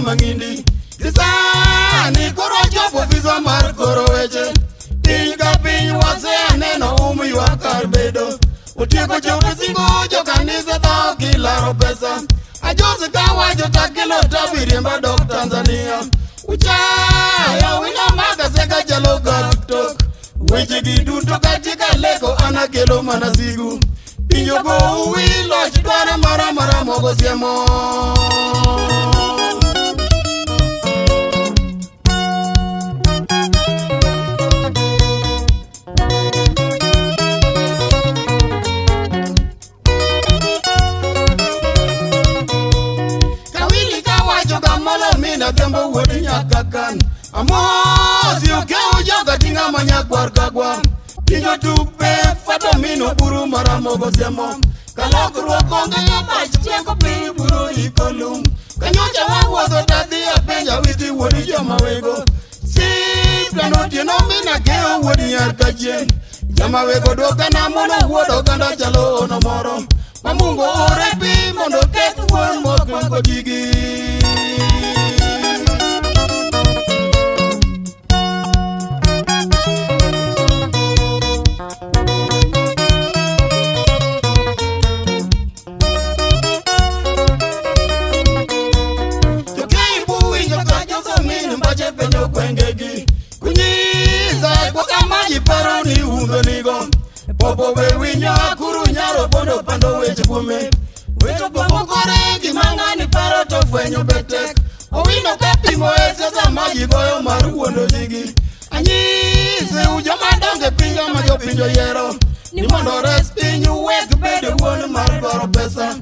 mang'indi. Sani koro chopo ofiswa mar koro weche. Piny ka piny waseaneno ywak kar bedo. Otieko chopo singo jokanisa tho kilaro pesa. Ajosi kawacho takelo tabi riemba dok Tanzania. Uchaya wina magaseka chalo gak tok. Weche gi duto katika leko anakelo mana sigu. Pinjo go wi loch dwaro mara mara mogo siemo. Kawili kawacho kamolo mina dhembo wuod nyaka kan. Amosi okew joka tinga manyakwar kagwa. Pinjo tupe fato mino buru maramogo siemo. Kalokruok onge mach tieko piny buru ikolum. Kanyocha wawuotho tadhi apenja witi wuod joma wego. Sipla notieno mina keo wuod nyar kachien. Joma wego dwokana mono wuod oganda chalo ono moro. Mamungo ore pi mondo keth wuon mok kodigi. Jokeibu winjo ka josomin mbache penjo gwengegi. Kunyiza koka maji paro ni umbe nigo. Popo be winyo akuru nyaro bondo pando weche kuome. Wecho popo kore gima ng'ani paro to fwenyo betek. Owino ka pimo e siasa maji goyo mar wuondo jigi. Anyise u joma dongo e pinje ma jopinje oyiero. Ni mondo res piny uwek bedo wuon mar dwaro pesa.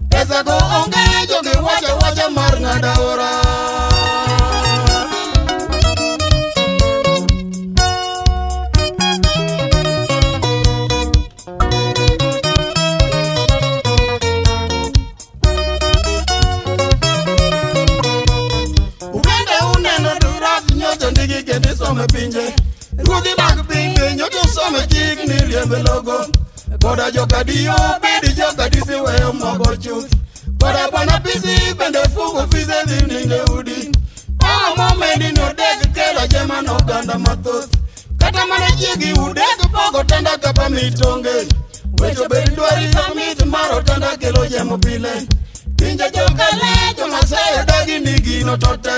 Pesa go onge jogi wacho wacha mar ng'ado aora. Ubende uneno duraf nyocha ndigi kendo isome pinje. Ruodhi mag piny be nyocha osome chik ni riembe logo. Koda jokadiyo bedi jokadisi weyo mogo chuth. Koda bwana pisi bende fugo fise dhi ninde udi. Pawa momedi nodek kelo jema noganda mathoth. Kata mana chiegi udek pogo tanda kapa mitonge. Wecho bed dwari mit mar otanda kelo jemo pile. Pinje jokale jomasai odagi ni gino to tek.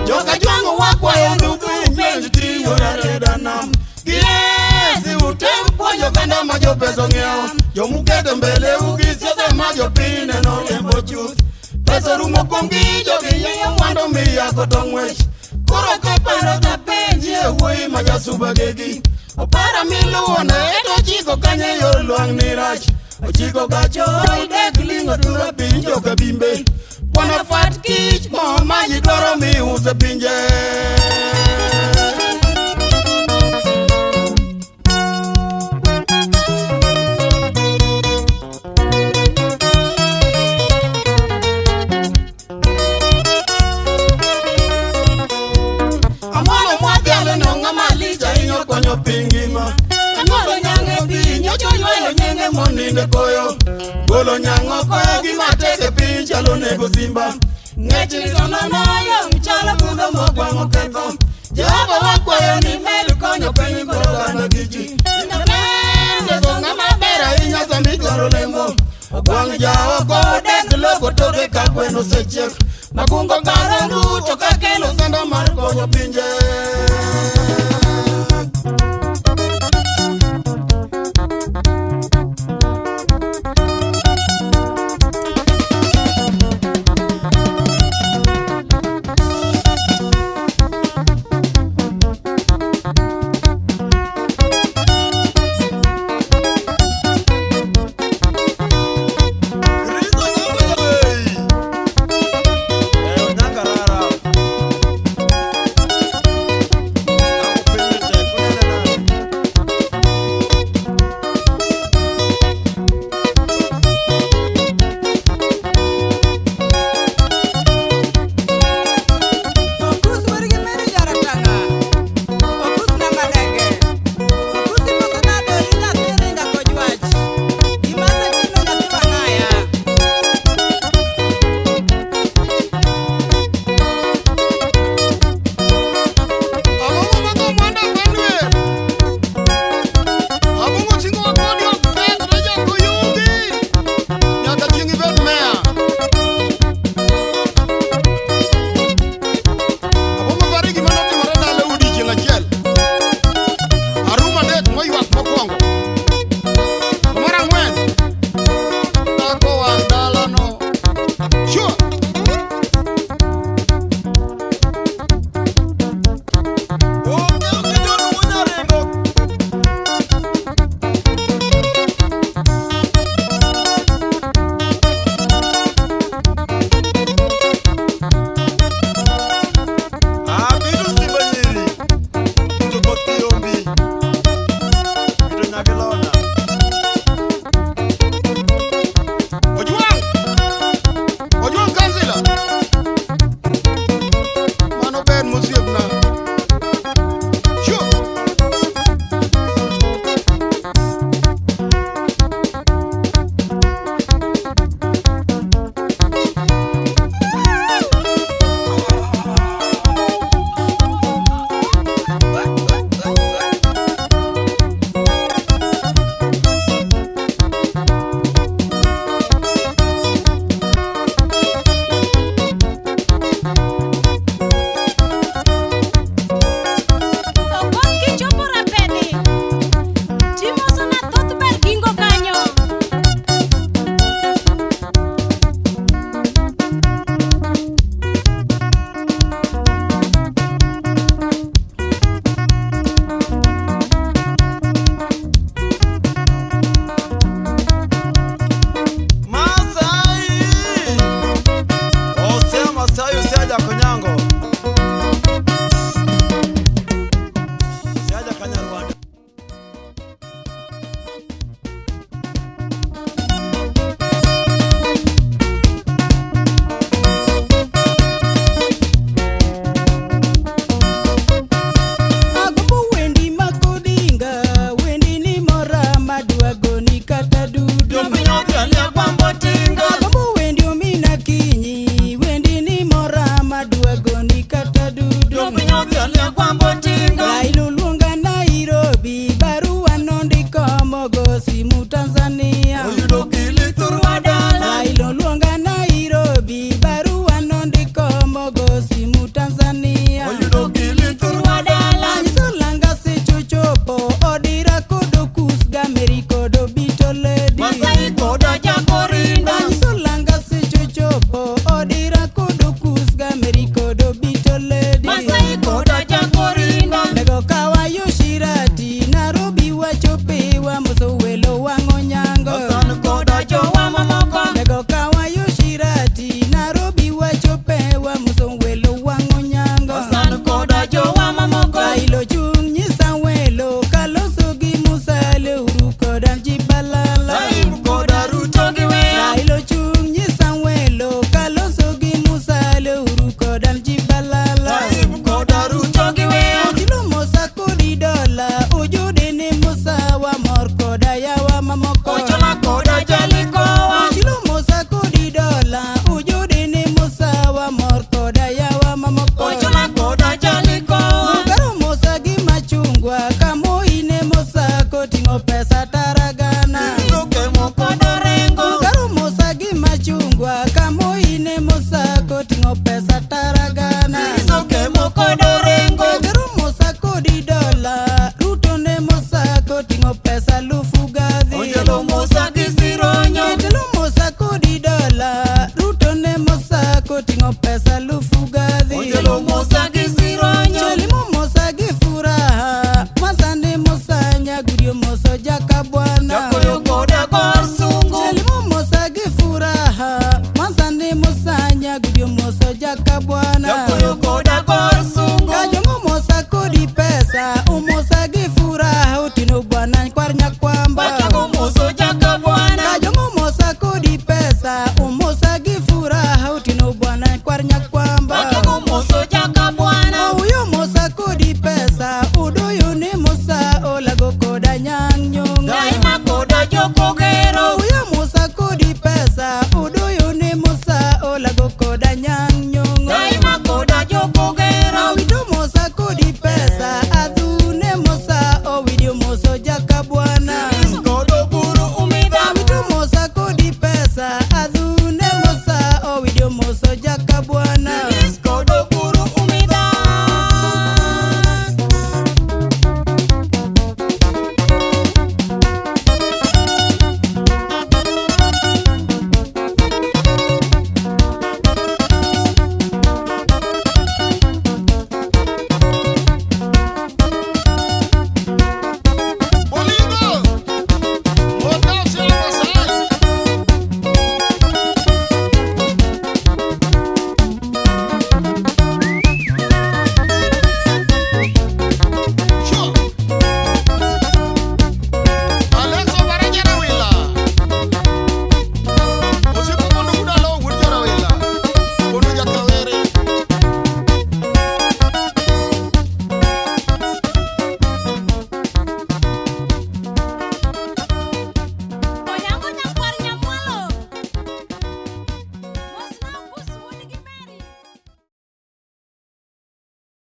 Joka jwang'o wakwayo ndugu upenj tiyo rareda nam. Giesi utem puonjo oganda ma jopesa ong'iewo. Jomuketo mbele u gi siasa ma jopiny neno riembo chuth. Pesa orumo kuomgi jogi yienyo mwandu miyako to ng'wech. Koro kaparo tapenji e wuoyi ma jasuba gegi. Opara miluwo ne to chiko kanye yor lwang'ni rach. Ochiko gacho idek ling'o tura piny joka bimbe. Bwana fat kich mo maji dwaro miuse pinje. Amolo mwadhialo no ng'ama lich ahinya konyo piny ngima. Ang'olo nyang'e pi nyocha oywayo nyenge moninde koyo. Golo nyang' oko gima tek e piny chalo nego simba. Ng'ech to nono yom chalo budho mogwang'o ketho. Jehova wakwayo ni med konyo piny kod oganda gi ji. Independence to ng'ama ber ahinya sama idwaro lemo. Ogwang' jaoko dek logo toke ka gweno osechiek. Makungo kara duto kakelo sanda mar konyo pinje. Kristo Nyango Jabei. Onyango Rara. ne mosa koting'o pesa taragana. Kristo kemo kod Orengo. Kegero mosa kodi dola, Ruto ne mosa koting'o pesa lufu gadhi. Onjelo mosa gi sironyo. Kegero mosa kodi dola, Ruto ne mosa koting'o pesa lufu gadhi. Onjelo mosa gi sironyo. Chelimo mosa gi furaha, masande mosa nyagurio moso jaka bwana. Jakoyo koda gor sungu. Chelimo mosa gi furaha, masande mosa nyagurio moso jaka bwana. Jakoyo koda gor sungu. Kajongo mosa kodi pesa, umosa gi furaha utino bwana kwar nyakwamba. Wachago moso jaka bwana. Kajongo mosa kodi pesa, umosa